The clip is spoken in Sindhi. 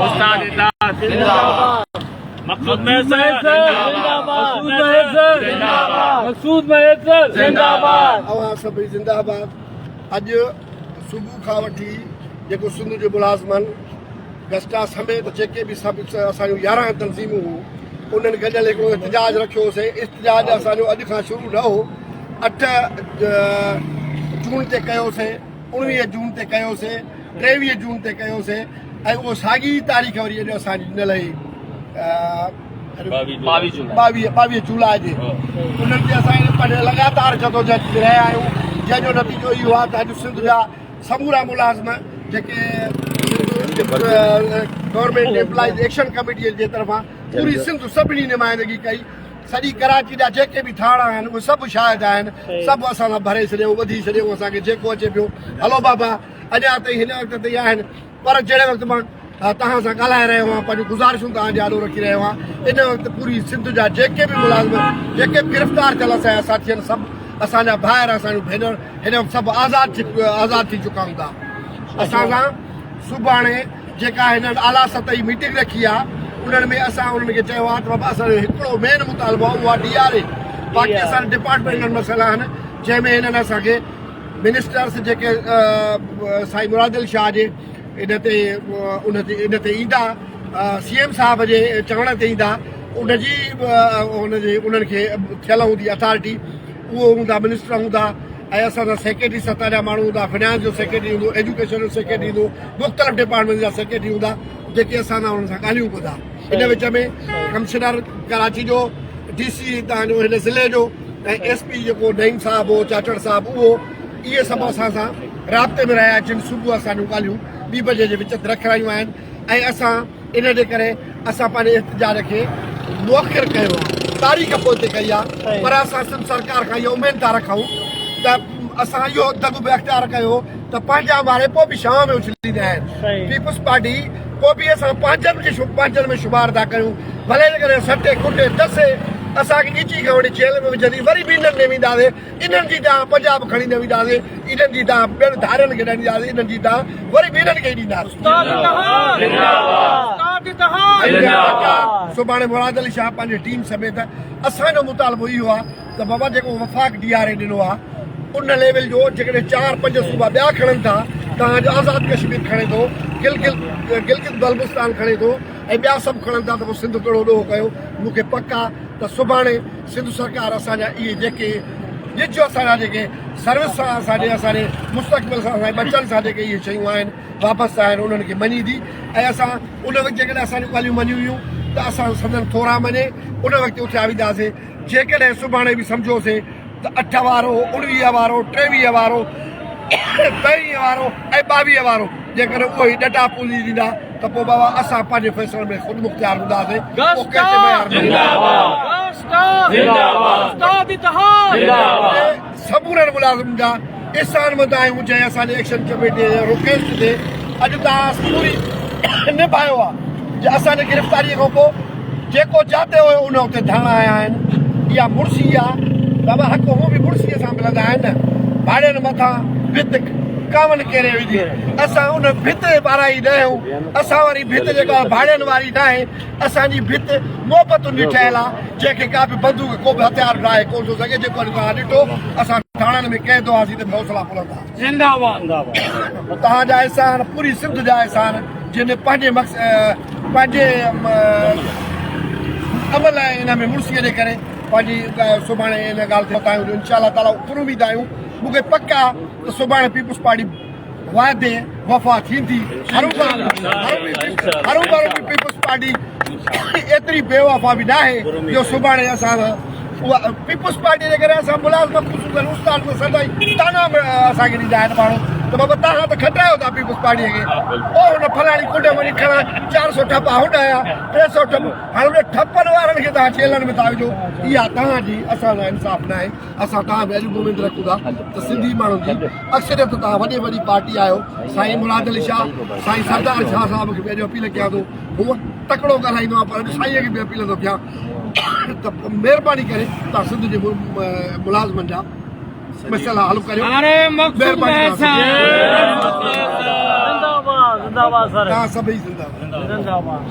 استاد اتحاد زنداباد مقصود مهيسر زنداباد مقصود مهيسر زنداباد مقصود مهيسر زنداباد اوهان سڀئي زنده آباد. اڄ صبح کان وٺي جيڪو سنڌ جي ملازمن گسٽا سميت جيڪي به سڀ اسان جون 11 تنظيمون هيون انهن گڏيل هڪڙو احتجاج رکيو هوسين. احتجاج اسان جو اڄ کان شروع نه هو، 8 جون تي ڪيوسين، 19 جون تي ڪيوسين، 23 جون تي ڪيوسين ۽ اهو ساڳي تاريخ وري اڄ اسان جي ڏنل هئي 22 جولاء جي. انهن تي اسان پنهنجي لڳاتار جدوجهد ۾ رهيا آهيون، جنهن جو نتيجو اهو آهي ته اڄ سنڌ جا سمورا ملازم جيڪي گورنمينٽ ايمپلائيز ايڪشن ڪميٽي جي طرفان پوري سنڌ سڀني نمائندگي ڪئي، سڄي ڪراچي جا جيڪي به ٿاڻا آهن اهي سڀ شاهد آهن، سڀ اسان سان ڀري ڇڏيائون، ٻڌي ڇڏيائون اسان کي، جيڪو اچي پيو هلو بابا اڃا تائين هن وقت تائين آهن. پر جهڙي وقت مان توهان سان ڳالهائي رهيو آهيان، پنهنجون گذارشون توهان جي آڏو رکي رهيو آهيان، ان وقت پوري سنڌ جا جيڪي به ملازم جيڪي به گرفتار ٿيل اسان جا ساٿي آهن، سڀ اسان جا ڀائر اسان جون ڀينر هن وقت سڀ آزاد ٿي چڪا هوندا. اسان سان سڀاڻي جيڪا هنن اعليٰ سطحي ميٽنگ رکي آهي انهن ۾ اسان انهن کي چيو آهي ته بابا اسان جو هڪڙو مين مطالبو آهي اهو آهي ڊي آر اي، باقي اسان جا ڊپارٽمينٽل مسئلا آهن جنهن ۾ هنن اسان کي منسٽرس جيڪي سائين مراد علي شاهه جي ان تي ان تي ان تي ايندا، سي ايم صاحب جي چوڻ تي ايندا، ان جي ان جي انهن کي ٿيل هوندي اٿارٽي، اهو هوندا منسٽر هوندا ۽ اسان سان سيڪريٽري سطح جا ماڻهو هوندا، فنانس جو سيڪريٽري هوندو، ايجوڪيشن جو سيڪريٽري هوندو، مختلف ڊپارٽمينٽ جا سيڪريٽري هوندا جيڪي اسان سان انهن سان ڳالهيون ڪندا. ان وچ ۾ ڪمشنر ڪراچي جو، ڊي سي هتان جو هن ضلعي جو ۽ ايس پي جيڪو نعيم صاحب هو، چاچڙ صاحب، اهو اهي سڀ اسان سان رابطي ۾ رهيا جن صبح اسان جون ڳالهيون ٻي بجي جي وچ تي رکرايون آهن ۽ اسان ان جي ڪري اسان پنهنجي احتجاج کي مؤخر ڪيو آهي، تاريخ پوئتي ڪئي آهي، پر اسان سنڌ سرڪار کان اها اميد ٿا رکون ته اسان اهو دڳ به اختيار ڪيو ته پنهنجا ماري پوء به شاهه ۾ اڇليندا آهن. پيپلز پارٽي پوء به اسان پنهنجن کي پنهنجن ۾ شمار ٿا ڪيون، ڀلي جيڪڏهن سٽي ڪٽي دسي اسان کي ڳچي کان وٺي جيل ۾ وجهندي وري به انهن ڏي وينداسين، انهن جي دانهن پنجاب کڻي نه وينداسين، انهن جي دانهن ٻين ڌارين کي نه ڏينداسين، انهن جي دانهن وري به انهن کي ئي ڏينداسين. سڀاڻي مراد علي شاهه پنهنجي ٽيم سميت اسان جو مطالبو اهو آهي ته بابا جيڪو وفاق ڊي آر اي ڏنو آهي ان ليول جو جيڪڏهن چار پنج صوبا ٻيا کڻن ٿا، توهان جو آزاد ڪشمير کڻي ٿو، گلگت گلگت بلبستان کڻي ٿو ۽ ٻيا سڀ کڻن ٿا ته پوء سنڌ ڪهڙو ڏوهه ڪيو؟ مون کي پڪ آ ته سڀاڻي سنڌ سرڪار اسان جا اهي جيڪي ڏج اسان جا جيڪي سروس سان اسان جي اسان جي مستقبل سان اسان جي ٻچن سان جيڪي اهي شيون آهن وابسته آهن انهن کي مڃيندي ۽ اسان ان وقت جيڪڏهن اسان جون ڳالهيون مڃيون ويون ته اسان سندن ٿورا مڃي ان وقت اٿيا وينداسين. جيڪڏهن سڀاڻي به سمجهوسين ته 8 وارو، 19 وارو، 23 وارو، 23 وارو ۽ 22 وارو جيڪڏهن اهو ئي ڏٽا پونجي ڏيندا ته پوء بابا اسان پنهنجي فيصلن ۾ خودمختيار هونداسين، پوء ڪنهن تي ميار نه هوندي. سمورن ملازمن جا احسان مند آهيون جنهن اسان جي ايڪشن ڪميٽي جي رڪويسٽ تي اڄ توهان پوري نڀايو آهي جي اسان جي گرفتاري کان پوء جيڪو جاتي هيو ان اتي ڌرڻا هنيا آهن. اها مڙسي آ بابا حق هون به مڙسي سان ملندا آهن نه. ڀاڙين مٿان ڀت ڪاون ڪيري وڌي. اسان ان ڀت وارا ئي نه آهيون. اسان واري ڀت جيڪا ڀاڙين واري ناهي. اسان جي ڀت محبتن جي ٺهيل آ جنهن کي ڪا به بندوق ڪو به هٿيار ڊاهي ڪونه ٿو سگهي. جيڪو اڄ توهان ڏٺو اسان ٿاڻن ۾ قيد هئاسين ته به حوصلا بلند ها. توهان جا احسان پوري سنڌ جا احسان جن پنهنجي مقصد پنهنجي عمل ۽ ان ۾ مڙسي جي ڪري پنهنجي سڀاڻي ان ڳالهه تي پهتا آهيون جو انشاء الله تعالي پر اميد آهيون مون کي پڪ آهي ته سڀاڻي پيپلز پارٽي وعدي وفا ٿيندي هروڀرو به پيپلز پارٽي ايتري بي وفا به ناهي جو سڀاڻي اسان اها پيپلز پارٽي جي ڪري اسان ملازم خصوصن استاد ته سدائين طعنا اسان کي ڏيندا آهن ماڻهو ته بابا توهان ته کٽايو ٿا پيپلز پارٽي کي او هن فلاڻي ڪنڊ وڃي کڻا 400 ٺپا هن آيا 300 ٺپ هاڻي ان ٺپن وارن کي توهان جيلن ۾ ٿا وجهو اها توهان جي اسان سان انصاف ناهي. اسان توهان به اڄ به اميد رکون ٿا ته سنڌي ماڻهن جي اڪثريت توهان وڏي وڏي پارٽي آهيو سائين مراد علي شاهه سائين سردار شاهه صاحب کي به اڄ اپيل ڪيان ٿو هو تڪڙو ڳالهائيندو آهي پر اڄ سائين کي به اپيل ٿو ڪيان ته مهرباني ڪري توهان سنڌ جي ملازمن جا. مسئلا حل ڪريو. مقصود زنداباد زنداباد سر. توهان سڀئي زنده. زنداباد.